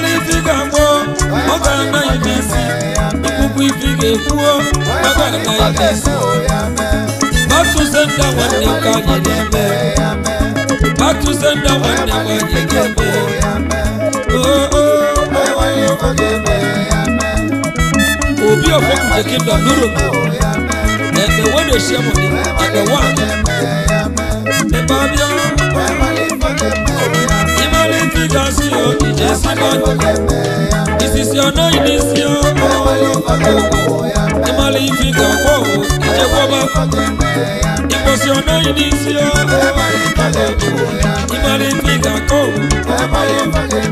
Ịmara ife ị ga-agbọ, ọ ga-anaghị n'isi. Ikwukwu ife ị ga-ekwuo, ọ ga-anaghị n'isi. Back to sender nwanne m ka anyị na-eme. Back to sender nwanne m anyị ga-eme. Oh, oh, oh. Obi of Okuje Kingdom, Europe. And the one they share money, and the one. Ebe abịa, ịmara ife ị ga-asị o, ije si n'ọnyị. Isisi ọ naghị n'isi o. Ịmara ife ị ga-akwọ o, ije kwọba. Ịkpọsi ọ naghị n'isi o. Ịmara ife ị ga-akọ o.